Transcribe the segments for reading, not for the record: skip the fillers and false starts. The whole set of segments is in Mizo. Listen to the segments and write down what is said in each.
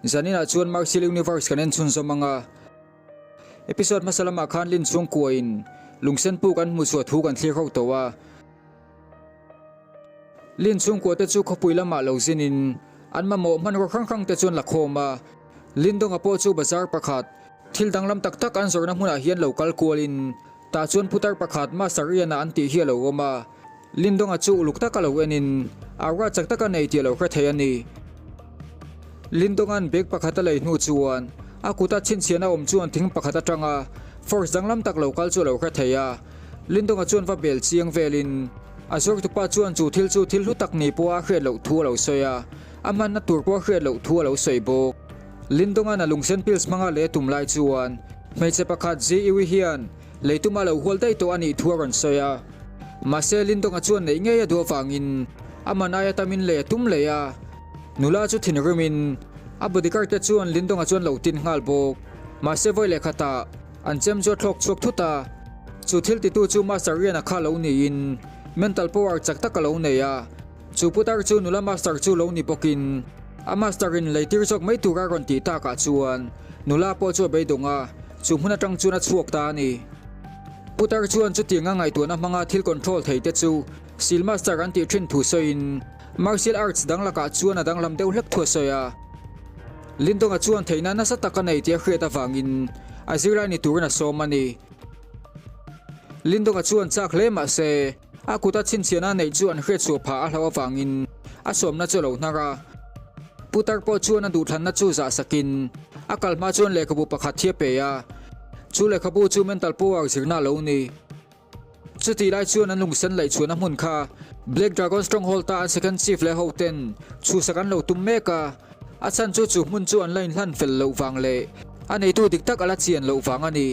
Zaninah chuan Martial Universe kan en chhunzawm ang a. Episode hmasa lamah khan Lin chhungkuain lungsen puk an hmuhchhuah thu kan thlir ho tawh a. Lin chhungkua te chu khawpui lamah lo zinin an mamawh hmanraw hrang hrang te chu an la khawm a. Lindonga pawh chu bazar pakhat thil danglam tak tak an zawrhna hmunah hian lo kal kualin tah chuan putar pakhat Master Ian-a an tih hi a lo awm a. Lindonga chu uluk taka lo enin aura chak taka nei tih a lo hre thei a ni. Lindonga'n bag pakhat a lei hnu chuan a kuta chhinchhiahna awm chuan thing pakhat atanga force danglam tak lo kal chu a lo hre thei a. Lindonga chuan va bel chiang velin a zuartupa chuan chu thil chu thil hlu tak ni pawha a hriat loh thu a lo sawi a, a hmanna tur pawh a hriat loh thu a lo sawi bawk. Lindonga'n a lungsen pills hmanga leh tum lai chuan hmeichhe pakhat Zi-Iwi hian Leituma lo hual daih tawh a nih thu a rawn sawi a. Mahse, Lindonga chuan neih ngei a duh avangin a man aia tamin lei a tum leh a. Nula chu thinrimin a bodyguard te chuan Lindonga chuan lo tin nghal bawk. Mahse, vawi leh khatah an chem chu a thlawk chhuak thut a. Chu thil titu chu Master Rian-a kha lo niin mental power chak tak a lo nei a. Chu putar chu nula master chu lo ni bawkin a master in lei tir zawk mai tura rawn tih takah chuan nula pawh chu a beidawng a, chu hmun atang chuan a chhuak ta a ni. Putar chuan chutianga ngaihtuahna hmanga thil control thei te chu Seal Master an tih thin thu sawiin martial arts dang lakah chuan a danglam deuh hlek thu a sawi a. Lindonga chuan theihna nasa tak a nei tih a hriat avangin a zirlai ni turin a sawm a ni. Lindonga chuan chak hle mah se, A kuta chhinchhiahna neih chu an hriatchhuah phah a hlauh avangin a sawmna chu a lo hnar a. Putar pawh chuan a duhthlanna chu zah sakin a kal hma chuan lehkhabu pakhat hi a pe a, chu lehkhabu chu mental power zirna a lo ni. Chutih lai chuan an lungsen laihchhuahna hmun kha Black Dragon Stronghold ta an second chief leh hoten chhuhsak an lo tum mek a, a chhan chu chu hmun chu an la inhlan fel loh vang leh a neitu dik tak a la chian loh vang a ni.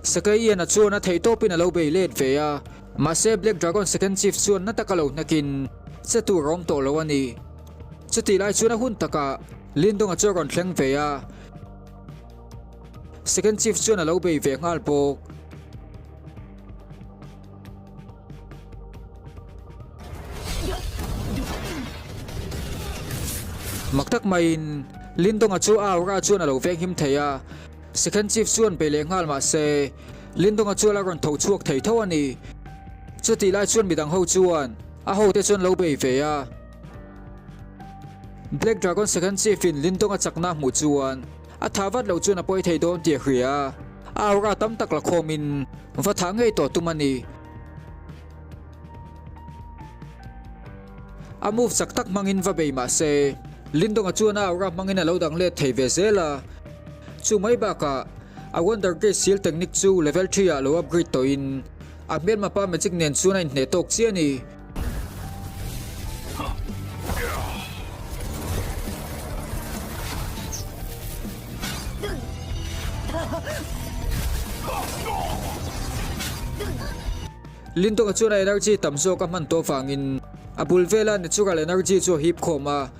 Sakei Ian-a chuan a theihtawpin a lo bei let ve a, mahse Black Dragon Second Chief chuan na taka lo hnakin che tur a awm tawh lo a ni. Chutih lai chuan a hun takah Lindonga chu a rawn thleng ve a, Second Chief chuan a lo bei ve nghal bawk. Mak tak maiin Lindonga chu a aura chuan a lo venghim thei a. Second Chief chuan bei leh nghal mah se, Lindonga chu a la rawn tho chhuak thei tho a ni. Chutih lai chuan midang ho chuan a hote chuan lo bei ve a. Black Dragon Second Chief in Lindonga chakna a hmuh chuan a tha vat loh chuan a pawi thei dawn tih a hria a, a aura tam tak la khawmin va thah ngei tawh tum a ni. A move chak tak hmangin va bei mah se, Lindonga chuan a aura hmangin a lo dang let thei ve zel a. Chu mai bakah, a Wonder Gate Seal technique chu level three ah lo upgrade tawhin, a hmelma pa magic nen chuan a inhneh tawk chiah a ni. Lindonga chuan a energy tam zawk a hman tawh avangin a bul vela natural energy chu a hip khawm a,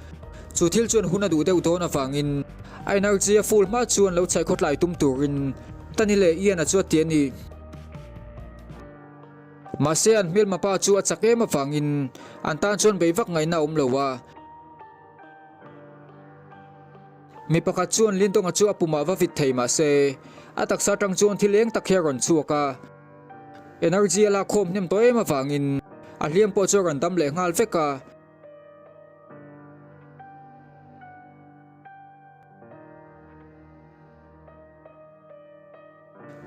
chu thil chuan hun a duh deuh dawn avangin a energy a full hma chuan lo chhaih khawtlai tum turin Tani leh Ian-a chu a ti a ni. Mahse an hmelma pa chu a chak em avangin an tan chuan bei vak ngaihna a awm lo a. Mi pakhat chuan Lindonga chu a pumah va vit thei mahse a taksa atang chuan thil eng tak hi a rawn chhuak a. Energy a lak khawm hnem tawh em avangin a hliam pawh chu a rawn dam leh nghal vek a.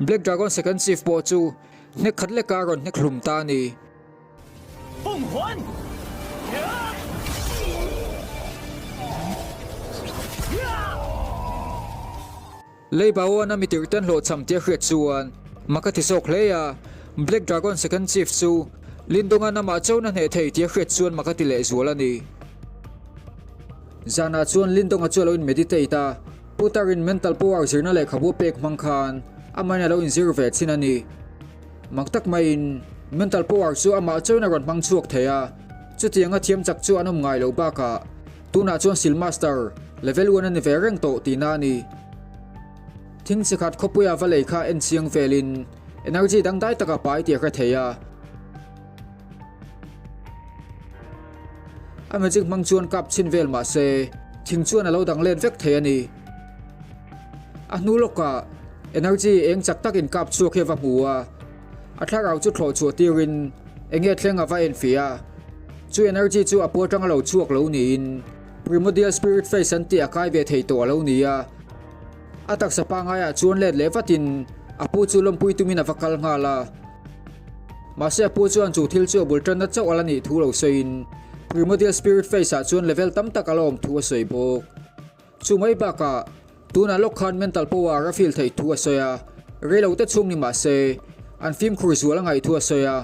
Black Dragon Second Chief pawh chu hnek khat leka a rawn hnek hlum ta a ni. Lei Baoan a mitirh ten hlawhchham tih a hriat chuan mak a ti zawk hle a, Black Dragon Second Chief chu Lindongan amah chauhna hneh thei tih a hriat chuan mak a ti lehzual a ni. Zanah chuan Lindonga chu a lo in meditate a, Putarin mental power zirna lehkhabu a pek hmang khan amahin a lo inzir ve thin a ni. Mak tak maiin mental power chu amah chauhin a rawn hmang chhuak thei a, chutianga thiam chak chu an awm ngai lo bakah Tunah chuan Sil Master level one a ni ve reng tawh tihna a ni. Thing chi khat khawpuia va lei kha en chiang velin energy dangdai taka pai tih a hre thei a. A magic hmang chuan kap chhin vel mah se Thing chuan a lo dang let vek thei a ni. A hnu lawkah energy eng chak tak inkap chhuak hi a va hmu a, a thlarau chu thlawh chhuah tirin eng nge thleng a va enfiah a, chu energy chu a pu atanga lo chhuak lo niin Primordial Spirit Face an tih a kai ve thei tawh a lo ni a. A taksa pangaiah chuan let leh vatin a pu chu lawmpui tumin a va kal nghal a. Mahse a pu chuan chu thil chu a bul tanna chauh a la nih thu lo sawiin Primordial Spirit Face ah chuan level tam tak a la awm thu a sawi bawk. Chu mai bakah tunah lawk khan mental power a feel theih thu a sawi a, reilote chhung ni mahse an fimkhur zual a ngaih thu a sawi a.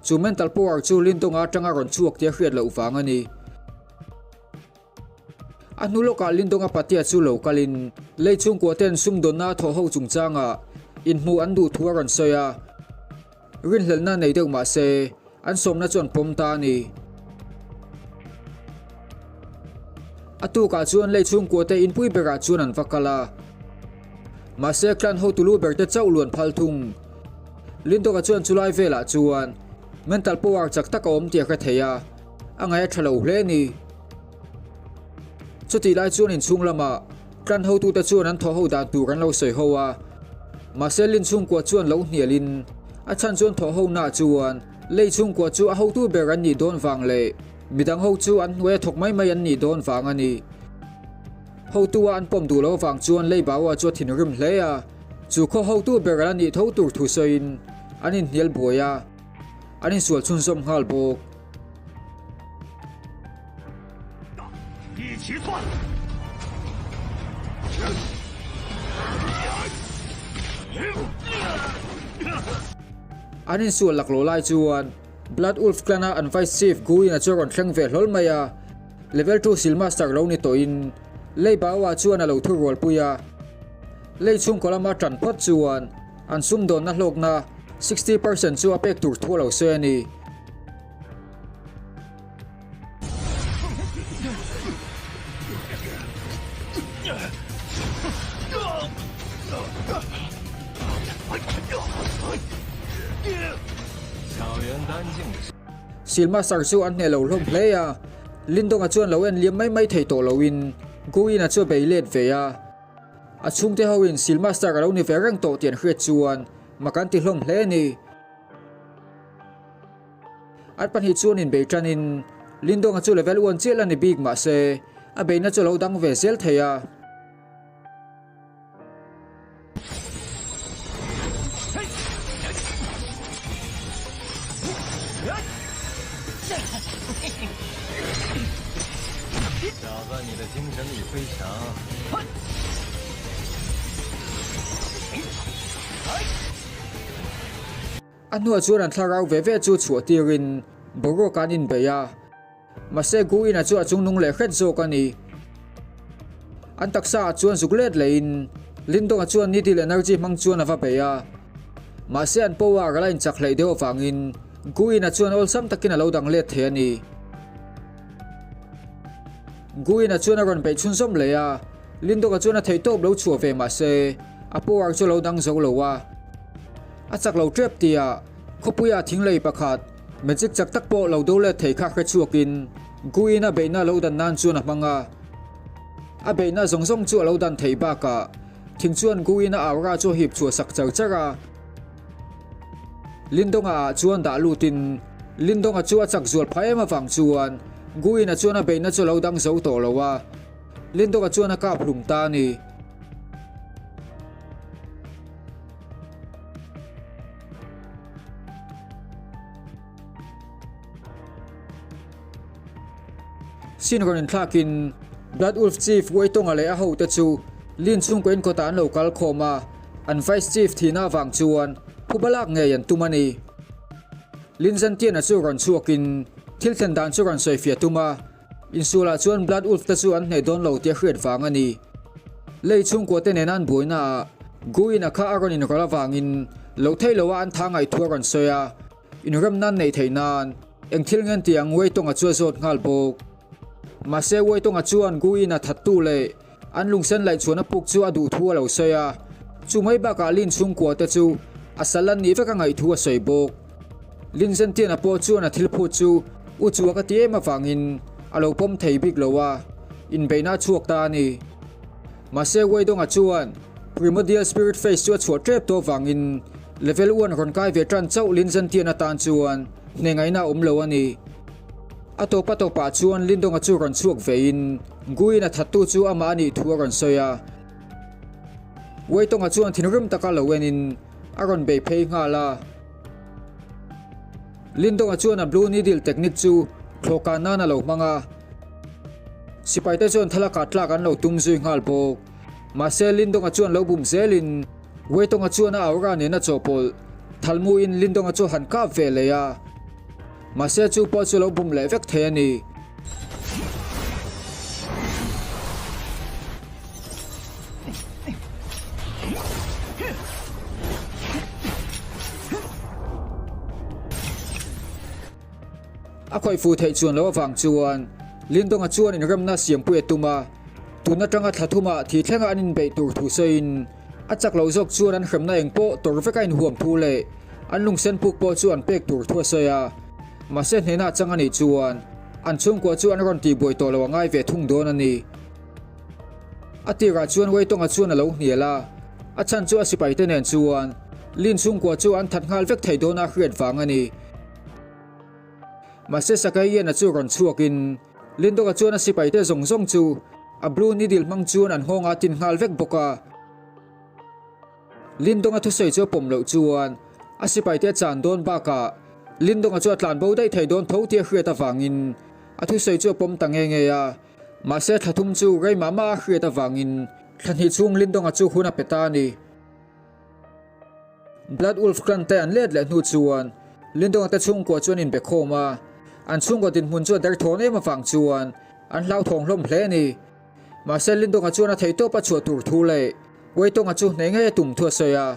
Chu mental power chu Lindawnga atanga rawn chhuak tia hriat loh vang a ni. A hnu lawkah Lindawnga patea chu lo kalin lei chhungkua ten sumdawnna a thawh ho chungchangah inhmuh an duh thu a rawn sawi a, rinhlelhna nei deuh mah se an sawmna chu an pawm ta a ni. A tukah chuan lei chhungkua te inpui berah chuan an va kal a, mahse clan hotu lu ber te chauh luan phal thung. Lindawnga chuan chulai velah chuan mental power chak tak a awm tih a hre thei a. A ngaih a tha lo hle a ni. Chutih lai chuan inchhung lamah clan hotute chuan an thawh ho dan tur an lo sawi ho a. Mahse Lin chhungkua chuan lo hnialin a chhan chuan thawh ho naah chuan lei chhungkua chu a hotu ber an nih dawn vang leh midang ho chu an hnuaia thawk mai mai an nih dawn vang a ni. Hotua an pawm duh loh avang chuan lei Baua chu a thinrim hle a, chu khaw hotu ber a la nih tho tur thu sawiin an inhnial buai a, an insual chhunzawm nghal bawk. An insual laklawh lai chuan Blood Wolf clan a an Vice Chief Guin-a chu a rawn thleng ve hlawl mai a, Level 2 Seal Master lo ni tawhin Lei Bao-a chuan a lo thu rualpui a. Lei chhungkaw lama tan phawt chuan an sumdawnna hlawkna 60% chu a pek tur thu a lo sawi a ni. Silmaster chu an hneh lo hlawm hle a, Lindonga chuan lo en liam mai mai thei tawh loin Guin-a chu a bei let ve a. A chhungte hoin Silmaster a lo ni ve reng tawh tih an hriat chuan mak an ti hlawm hle a ni. An pahnih chuan inbei tanin Lindonga chu level one chiah la ni bik mahse a beihna chu a lo dang ve zel thei a. A hnuah chuan an thlarau ve ve chu chhuah tirin boruak an inbei a, mahse Guin-a chu a chungnung leh hret zawk a ni. An taksa ah chuan zuk let lehin Lindong-a chuan needle energy hmang chuan a va bei a, mahse an power a la inchak hleih deuh avangin Guin-a chuan awlsam takin a lo dang let thei a ni. Guin-a chuan a rawn beih chhunzawm leh a, Lindong-a chuan a theihtawp lo chhuah ve mahse a power chu a lo dang zo lo a. A chak lo tep tia khawpuia thinglei pakhat magic chak tak pawh lo do let thei kha hre chhuakin Guin a beihna lo dan nan chuan a hmang a. A beihna zawng zawng chu a lo dan theih bakah thing chuan Guin a aura chu a hip chhuah sak char char a. Lindonga ah chuan dah lutin Lindonga chu a chak zual phah em avang chuan Guin a chuan a beihna chu a lo dang zo tawh lo a. Lindonga chuan a kap hlum ta a ni. Sin rawn inthlakin Blood Wolf Chief Waitawnga leh a hote chu Lin chhungkaw inkawtah an lo kal khawm a, an Vice Chief thihna avang chuan phuba lak ngei an tum a ni. Lin Zantiana chu rawn chhuakin thil thlen dan chu rawn sawifiah tum a. Insualah chuan Blood Wolf te chu an hneh dawn lo tih a hriat vang a ni. Lei chhungkua te nena an buaina ah Guin a kha a rawn inrawlh avangin lo theih loh a an tha ngaih thu a rawn sawi a, inrem nan neih theih nan eng thil ngen tih ang Weitawng a chu a zawt nghal bawk. Mahse Weitawng a chuan Guin a thattu leh an lungsen laih chhuahna puk chu a duh thu a lo sawi a, chu mai bakah Lin chhungkua te chu a sal an nih vek a ngaih thu a sawi bawk. Lin Zentiana pawh chuan a thil phut chu u chua ka ti em avangin a lo pawm thei bik lo a. inbeihna a chhuak ta a ni. Mahse Weidonga chuan Primordial Spirit Face chu a chhuah tep tawh vangin level one rawn kai ve tan chauh Lin Zentian atan chuan hnengaihna a awm lo a ni. A tawp a tawpah chuan Lindonga chu rawn chhuak vein Guiin a thattu chu amah a nih thu a rawn sawi a. Weitonga chuan thinrim taka lo enin a rawn bei phei nghal a. Lindonga chuan a Blue Needle technique chu thlawhkan nan a lo hmang a. Sipaite chuan thlalakah tlak an lo tum zui nghal bawk. Mahse Lindonga chuan lo bum zelin Weitonga chuan a aura nena chawhpawlh thalmuin Lindonga chu han kap ve leh a. Mahse chu pawh chu lo bum leh vek thei a ni. A khawih fuh theih chuan loh avang chuan Lindonga chuan inremna siampui a tum a, tun atanga thla thumah thi thlenga an inbeih tur thu sawiin a chak loh zawk chuan an hremna eng pawh tawr veka inhuam thu leh an lungsen puk pawh chu an pek tur thu a sawi a. Mahse hnena chang a nih chuan an chhungkua chu an rawn tihbuai tawh lo a ngai ve thung dawn a ni. A tirah chuan Weitawnga chuan a lo hnial a, a chhan chu a sipaite nen chuan Lin chhungkua chu an that nghal vek thei dawn a hriat vang a ni. Mahse Sakaiiana chu rawn chhuakin Lindawka chuan a sipaite zawng zawng chu a Blue Needle hmang chuan an nghawng a tin nghal vek bawk a. Lindonga thusawi chu a pawm loh chuan a sipaite a chan dawn bakah Lindonga chu a tlan bo daih thei dawn tho tih a hriat avangin a thusawi chu a pawm ta nge nge a. Mahse thla thum chu rei mah mah a hriat avangin thla hnih chhung Lindonga chu hun a pe ta a ni. Blood Wolf clan te an let leh hnu chuan Lindonga te chhungkua chu an inbe khawm a, an chhungkaw dinhmun chu a derthawn em avang chuan an hlauthawng hlawm hle a ni. Mahse Lindonga chuan a theihtawp a chhuah tur thu leh Weitonga chu hneh ngei a tum thu a sawi a.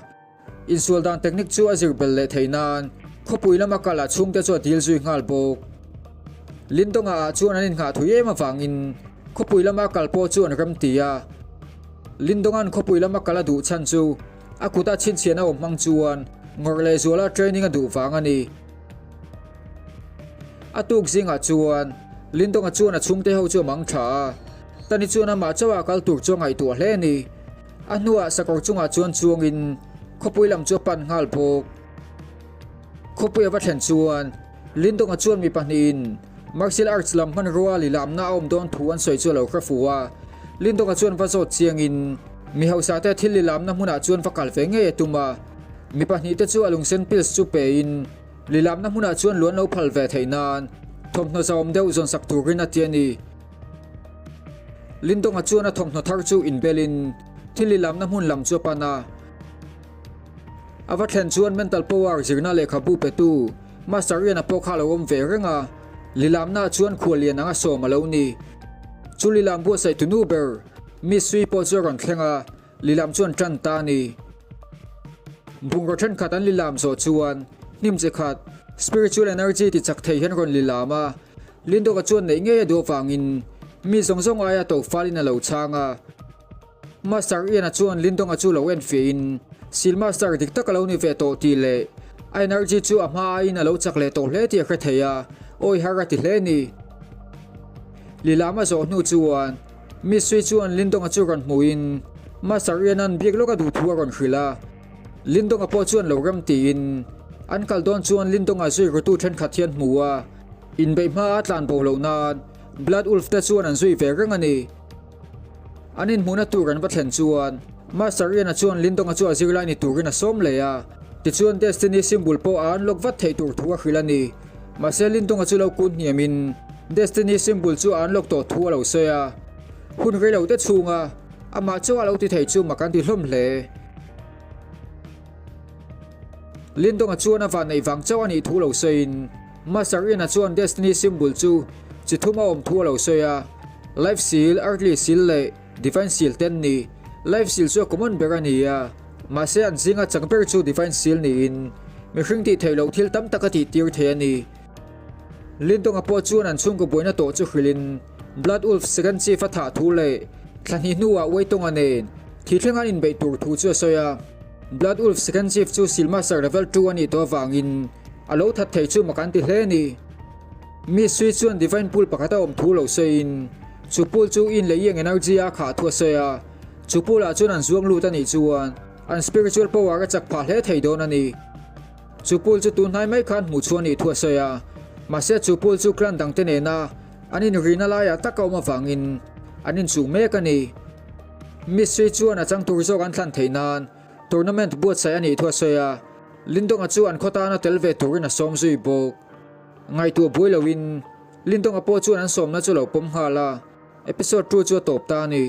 Insual dan technique chu a zir belh leh theih nan khawpui lama kal ah chhungte chu a dil zui nghal bawk. Lindonga ah chuan an innghah thui em avangin khawpui lama kal pawh chu an rem ti a. Lindonga'n khawpui lama kal a duh chhan chu a kuta chhinchhiahna awm hmang chuan ngawrh leh zuala training a duh vang a ni. A tuk zingah chuan Lindonga chuan a chhungte ho chu a mang tha a, Tani chuan amah chauha kal tur chu a ngaihtuah hle a ni. A hnuah sakawr chungah chuan chuangin khawpui lam chu a pan nghal bawk. Khawpui a va thlen chuan Lindonga chuan mi pahnihin martial arts lam hmanrua lilamna a awm dawn thu an sawi chu a lo hre fu a. Lindonga chuan va zawt chiangin mi hausa te thil lilamna hmunah chuan va kal ve ngei a tum a. Mi pahnihte chu a lungsen pills chu pein lilamna hmunah chuan luan lo phal ve theih nan thawmhnaw zauawm deuh zawnsak turin a ti a ni. Lindonga chuan a thawmhnaw thar chu inbelin thil lilamna hmun lam chu a pan a. A va thlen chuan mental power zirna lehkhabu petu Master Ian-a pawh kha a lo awm ve reng a, lilamnaah chuan khuallian anga sawm a lo ni. Chu lilam buatsaih tu nu ber Miss Sui pawh chu a rawn thleng a, lilam chuan tan ta a ni. Bungraw thenkhat an lilam zawh chuan hnim chi khat spiritual energy ti chak thei hian rawn lilam a, Lindawka chuan neih ngei a duh avangin mi zawng zawng aia to falin a lo chhang a. Master Ian-a chuan Lindonga chu lo en fiahin Seal Master dik tak a lo ni ve tawh tih leh a energy chu a hma aiin a lo chak leh tawh hle tih a hre thei a, awi har a ti hle a ni. Lilam a zawh hnu chuan Miss Sui chuan Lindonga chu rawn hmuhin Master Ian-a'n biak lawk a duh thu a rawn hrilh a. Lindonga pawh chuan lo rem tiin an kal dawn chuan Lindonga zui rutu thenkhat hian hmu a, inbeih hma a tlan bo loh nan Blood Wolf te chuan an zui ve reng a ni. An inhmuhna tur an va thlen chuan Master Ian-a chuan Lindonga chu a zirlai ni turin a sawm leh a, tichuan Destiny symbol pawh a unlock vat theih tur thu a hrilh a ni. Mahse Lindonga chu lo kun hniamin Destiny symbol chu a unlock tawh thu a lo sawi a, hun rei lo te chhunga amah chauh a lo ti thei chu mak an ti hlawm hle. Lindonga chuan a vanneih vang chauh a nih thu lo sawiin Master Ian-a chuan Destiny symbol chu chi thum a awm thu a lo sawi a, Life Seal, Earthly Seal leh Divine Seal te an ni. Life Seal chu a common ber a ni a, mahse an zinga chak ber chu Divine Seal niin mihring tih theih loh thil tam tak a tih tir thei a ni. Lindonga pawh chuan an chhungkaw buaina tawh chu hrilhin Blood Wolf Second Chief a thah thu leh thla hnih hnuah Weitonga nen thi thleng an inbeih tur thu chu a sawi a. Blood Wolf Second Chief chu Seal Master Level 2 a nih tawh avangin a lo that thei chu mak an ti hle a ni. Miss Sui chuan Divine Pool pakhat a awm thu lo sawiin. Chu pool chu yin leh yang energy a khah thu a sawi a, chu pool ah chuan an zuang lut a nih chuan an spiritual power a chak phah hle thei dawn a ni. Chu pool chu tun hnai mai khan hmuh chhuah a nih thu a sawi a, mahse chu pool chu clan dangte nena an inrina laiah tak a awm avangin an inchuh mek a ni. Mystery chuan a chang tur zawk an thlan theih nan tournament buatsaih a nih thu a sawi a, Lindonga chu an khaw tana tel ve turin a sawm zui bawk. Ngaihtuah buai loin Lindonga pawh chuan an sawmna chu lo pawm nghal a, episode 2 chu a tawp ta a ni.